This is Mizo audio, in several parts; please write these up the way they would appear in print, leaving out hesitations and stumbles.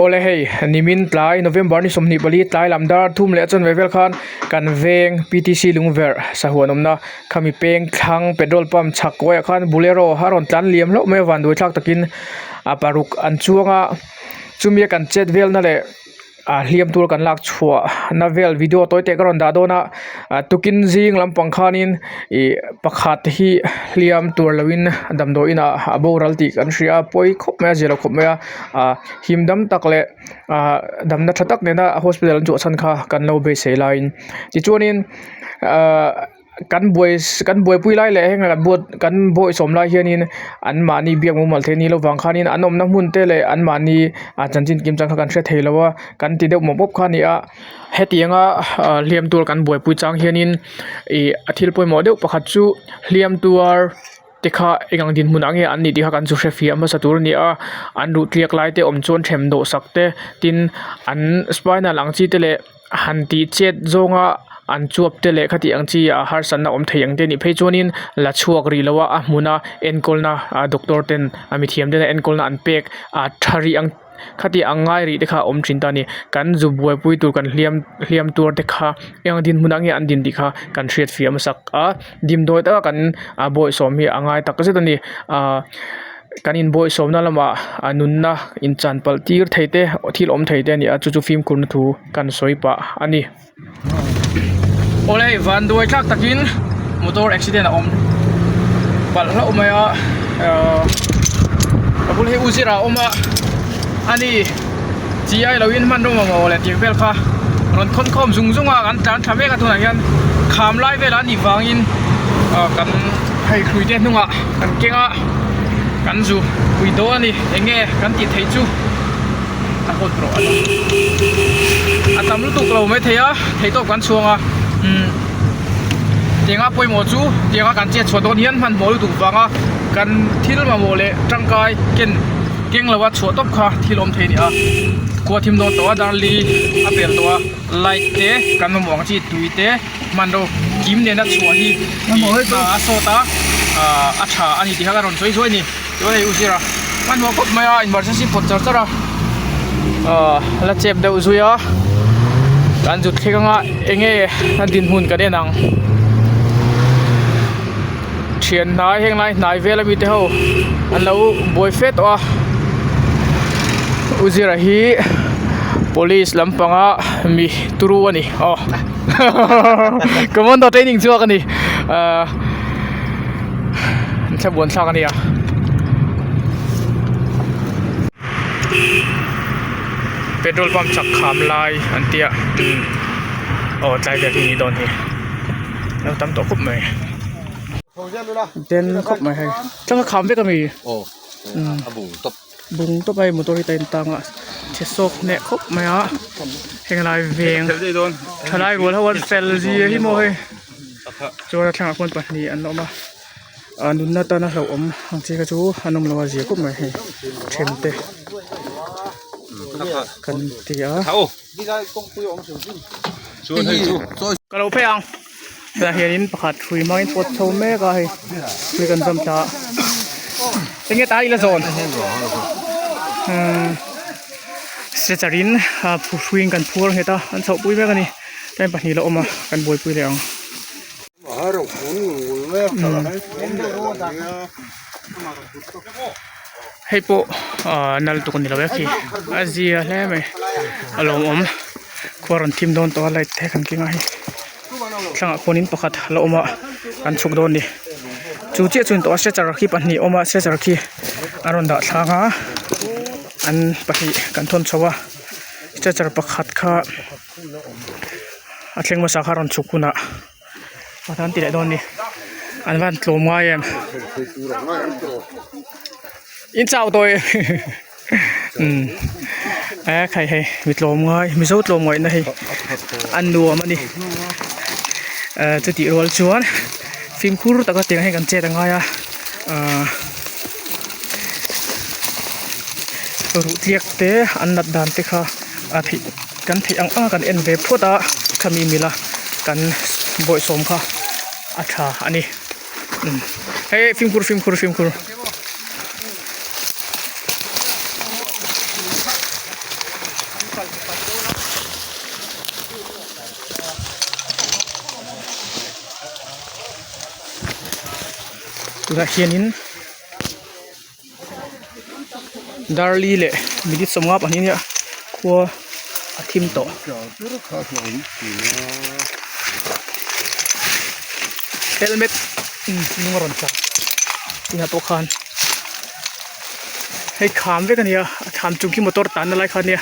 Awle hei, nimin tlai November ni 24 tlai lam dar thum leh chanve vel khan kan veng PTC lungverh sahuan awmna khami peng thlang petrol pump chhak kawiah khan bolero a rawn tlan liam hlauh mai a vanduai thlak takin a paruk an chuang a chumi a kan chet velna leh ah hliam tur kan lak chhuah na vel video tawi te ka rawn dah dawn a ah tukin zing lampang khanin ih pakhat hi hliam tur lo in damdawi inah a boral tih kan hria a pawi khawp mai a zia lo khawp mai a ah him dam tak leh ah damna tha tak nena hospital an chhuah chhan kha kan lo beisei laiin tichuanin ah. Kan buai kan buaipui lai leh heng kan buat kan bawihsawm lai hianin anmahni biak mumal theih a nih loh vang khanin an awmna hmun te leh anmahni ah chanchin kim chang kha kan hre thei lo a kan ti deuh mawp mawp kha a ni a hetianga ah hliam tur kan buaipui chang hianin ih a thil pawimawh deuh pakhat chu hliam tuar te kha eng ang dinhmun ah nge an nih tih kha kan chu hre fiah hmasa tur a ni a an ruh tliak lai te awm chuan them dawh sak te tin an spinal ang chi te leh. Han tih chet zawnga an chuap te leh khati ang chi ah harsatna awm thei ang te nih phei chuanin la chhuak rih lo a a hmuna enkawlna ah doctor ten a mithiam ten a enkawlna an pek ah tha rih ang khati ang ngai rih te kha a awm thin ta a ni kan zu buaipui tur kan hliam hliam tuar te kha eng dinhmunah nge an din tih kha kan hriat fiah hmasak a dimdawi taka kan ah bawihsawm hi a ngai tak zet a ni ah. Kan inbawihsawmna lamah a nunna inchan palh tir thei te thil awm thei te a ni a chu chu fimkhurna thu kan sawi pah a ni. Awle hei vanduai thlak takin motor accident a awm palh hlauh mai a ahh a bul hi u zira a awm a ani chi ai lo in hmanraw mamawh leh tih vel kha rawn khawn khawm zung zung a kan tlan tha mek a tunah hian kham lai velah a nih vangin ah kan hei hrui te hnungah. Kan keng a, kan zu pui dawn a ni. Eng nge kan tih theih chu a hawt rawh a ni. A tam lutuk lo mai thei a, theihtawp kan chhuang a. Umm tianga pawimawh chu tianga kan chet chhuah dawn hian hmanhmawh lutuk vanga kan thil mamawh leh tangkai ken keng lova chhuah tawp kha thil awm thei a ni a. Khua thim dawn tawh a, darli a pel tawh a, light te kan mamawh ang chi tui te. Hmanraw kim nena chhuah hi a sawt a, a tha a ni tih kha ka rawn sawi zuai a ni. Chuan hei u Zira hmanhmawh khawp mai a, emergency pawt char char a, la chep deuh zui a, kan zut thleng anga eng nge a dinhmun kan en ang. Thian hnai heng lai hnai vel ami te ho an lo buai fe tawh a u zira hi police lampanga mi turu a ni aw commando training chhuak a ni ahh thlamuan thlak a ni a. Petrol pump chak kham lai an tia aw tlai vel hi a nih dawn hi. Lo tam tawh khawp mai den khawp mai hei tlang a kham vek ami aw a bung tawp bung tawp a hei motor hi ta in tang a chhe sawk hneh khawp mai a heng lai veng thalai rual ho an fel zia hi maw hei chuan a thlangah khuan pahnih an awm a ah nunna tana hlauhawm ang chi kha chu an awm lo a zia khawp mai hei then te kan ti a. Ka lo phei ang tah hianin pakhat hrui hmangin pawt chho mek a hei hrui kan zawm ta enge ta ila zawn umm stretcher in hruiin kan phur nghet a an chhoh pui mek a ni time pahnih la awm a kan buaipui leh ang. Hei pawh ahh nal tuk a ni lo e khi a zia hle mai a lawmawm khua rawn thim dawn tawh a light te kan keng a hei thlangah khuanin pakhat a la awm a an chhuk dawn a ni chu chiah chu a ni tawh a stretcher khi pahnih a awm a stretcher khi a rawn dah thlang a an pahnih kan thawn chho a stretcher pakhat kha a thleng hmasa kha a rawn chhuk hunah. An ti leh dawn ni an van tlawm ngai em in chau tawh e umm e khai hei mi tlawm ngai mizo tlawm ngaihna hi a nuam a ni eh chutih rual chuan fimkhur taka tiang hian kan chet a ngai a ahh ruh tliak te an nat dan te kha a theih. Kan theih ang ang a kan en ve phawt a khami mila kan bawihsawm kha a tha a ni umm hei fimkhur fimkhur fimkhur. Tunah hianin Darli leh minute 52 nia khua a thim tawh. Helmet hnung a rawn tla tunah pawh khan hei kham vek a nia a kham chung khi motor tanna lai kha a nia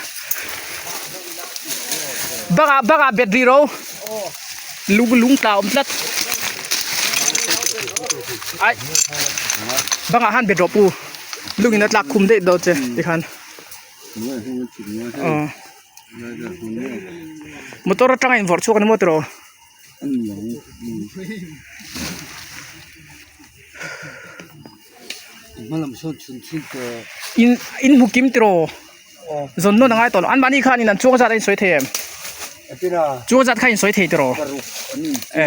bangah bangah bet rih ro lung lung tla awm tlat ai bangah khan bet rawh pu lungin a tlak khum daih dawn che tikhan aw motor atanga invawrh chhuak a ni maw tiraw. In in hmu kim tiraw zawn nawn a ngai tawh lo an mahni khan in an chuang zat a insawi thei em chuang zat kha a insawi thei tiraw e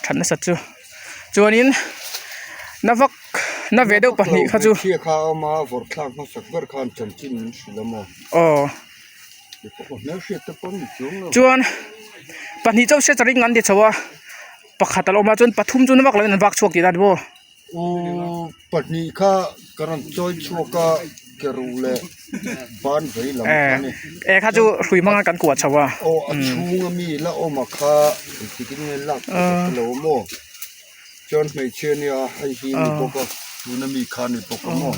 that nasat chu chuanin na vak na ve deuh pahnih kha chu aw. Chuan pahnih chauh hriat charing an ti chho a pakhat a lo awm a chuan pathum chu na vak loin an vak chhuak tih dan maw. U pahnih kha ka rawn chawi chhuak a ke ruh leh ban vei lam kha ni. E kha chu hrui hmanga kan kuah chho a. Aw a chhunga mi la awm a kha engtikin nge lak ka hre lo maw chuan hmeichhia nia hei hi ni bawk a tuna mi kha ni bawk a maw.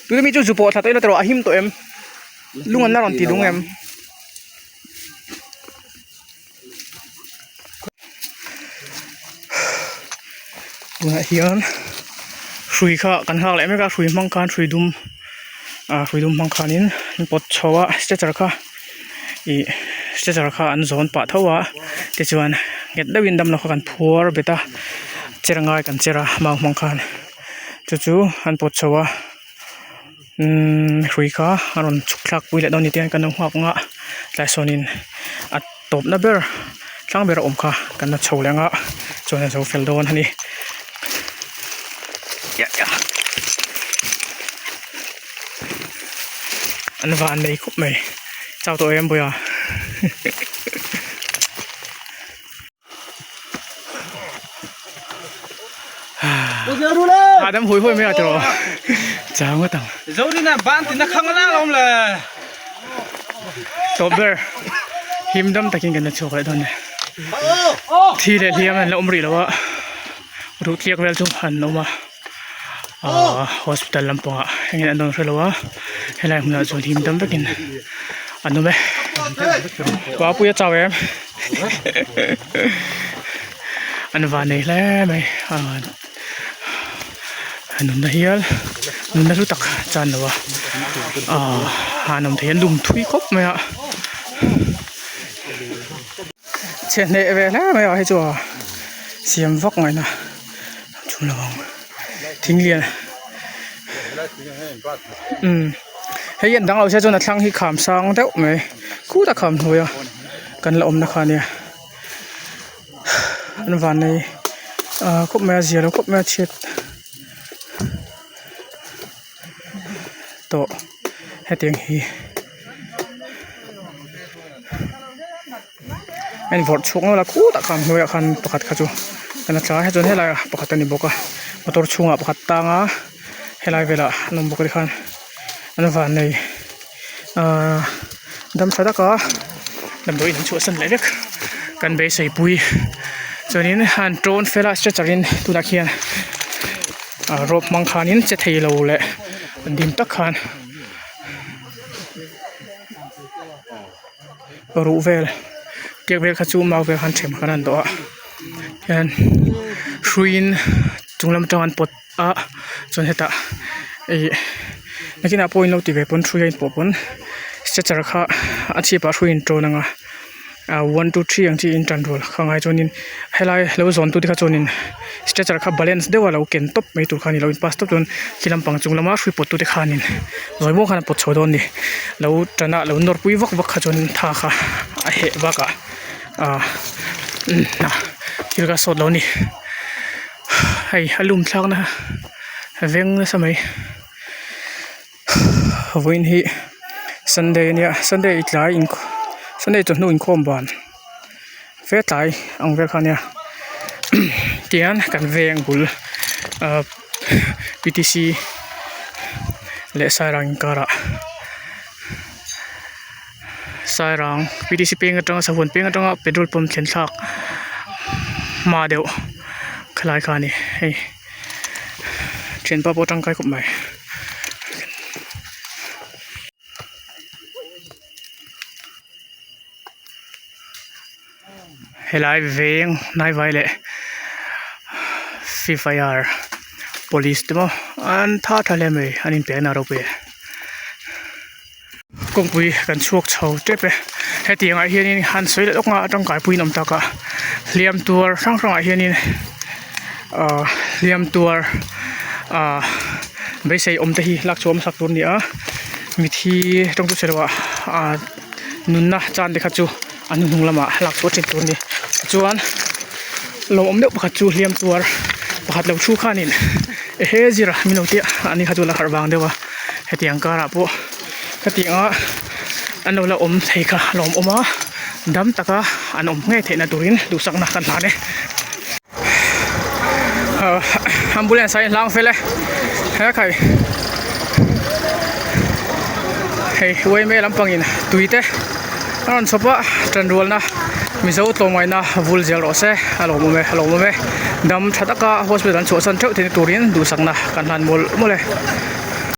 Tuna mi chu zu pawh thla tawh ila tawh a him tawh em. Lung an la rawn ti lung em? Tunah hian hrui kha kan nghak leh mek a hrui hmang khan hrui dum ah hrui dum hmang khanin an pawt chho a stretcher kha ih stretcher kha an zawn pah tho a tichuan nghet deuhin damlo kha kan phuar bet a cher ngai kan cher a mau hmang khan chu chu an pawt chho a. Umm hrui kha a rawn chhuk thlak pui leh dawn ni te hian kan lo nghak ang a tlai sawnin a tawpna ber tlang ber a awm kha kan la chho leh ang a chuan a zo fel dawn a ni an van nei khawp mai chau tawh em bawiha. Hahdam hui hui mai a tiraw chau ngawt ang. Tawp ber him dam takin kan la chhuak leh dawn e. Thi leh hliam an la awm rih lo a ruh tliak vel chu an awm a ahh hospital lampangah engin an rawn hre lo a helai hmunah chuan him dam vekin an awm e. Papuia chau em. An van nei hle mai a nunna hial nunna hlu tak chan lo a ah han awm thei an lum thui khawp mai a chhe hneh ve hle mai a hei chu a siam vak ngaihna chu lo ang thing lian umm hei hian dang lo se chuan a thlang hi kham sang deuh mai khutah kham hnuai a. Kan la awmna kha ania an van nei ah khawp mai a zia lo khawp mai a chhiat tawh hetiang hi a invawrh chhuak nual a khutah khan hnuaiah khan pakhat kha chu kan la tla a chuan helaiah pakhat a ni bawk a motor chhungah pakhat tang a helai velah an awm bawk a tikhan an van nei. Ahh dam tha taka damdawiin an chhuahsan leh vek kan beisei pui chuanin an tawn fel a stretcher in tunah khian ah rope hmang khanin che thei lo leh dim tak khan ruh vel tiang vel kha chu mau vel khan then khan an dawh a hian hruiin chung lam atang an pawt a chuan hetah ih nakinah pawh in lo ti ve pawn hrui a inpawh pawn stretcher kha a chhipah hrui in tawn ang a ah one two three ang chi in tan rual kha ngai chuanin helai lo zawn tu te kha chuanin stretcher kha balance deuh a lo ken tawp mai tur kha a ni lo in pass tawp chuan khi lampang chung lama hrui pawt tu te khanin zawi muang khan a pawt chho dawn a ni lo tan a lo nawr pui vak vak kha chuan tha kha a heh bakah ah thil kha sawt lo a ni. Hei a lum thlak na veng nasa mai vawiin hi Sunday ania Sunday tlai in Sunday chawhnu inkhawm ban fe tlai ang vel kha ania tihian kan veng bul ahh P T C leh Sairang inkarah Sairang P T C peng atanga sahuan peng atanga petrol pump thlen thlak hma deuh khalai kha a ni hei. Thianpa pawh tangkai khawp mai. Helai veng hnaivai leh free fire police te maw an tha tha hle mai an inpekna a ropui e. Kawngpui kan chhuak chho tep e hetiang ah hianin han sawi leh lawk nga tangkai puiin awm tak a hliam tuar hrang hrang ah hianin ahh hliam tuar ahh beisei awm te hi lak chhuah hmasak tur a ni a mithi tawngtu sawi loh ah ahh nunna chan te kha chu an hnuhnung lamah lak chhuah thin tur a ni tichuan lawmawm deuh pakhat chu hliam tuar pakhat lo thu khanin ehe zira min lo tia ani kha chu a la harh vang deuh a hetiang karah pawh hetianga an lo la awm thei kha a lawmawm a dam taka an awm ngei theihna turin duhsakna kan hlan e ah ambulance ah hian hlang fel e he khai hei yma lampangin tui te a rawn chhawp a tanrualna mizo tlawmngaihna vul zel rawh se a lawmawm e a lawmawm e dam tha taka hospital an chhuahsan theuh theihna turin duhsakna kan hlan mawlh mawlh e.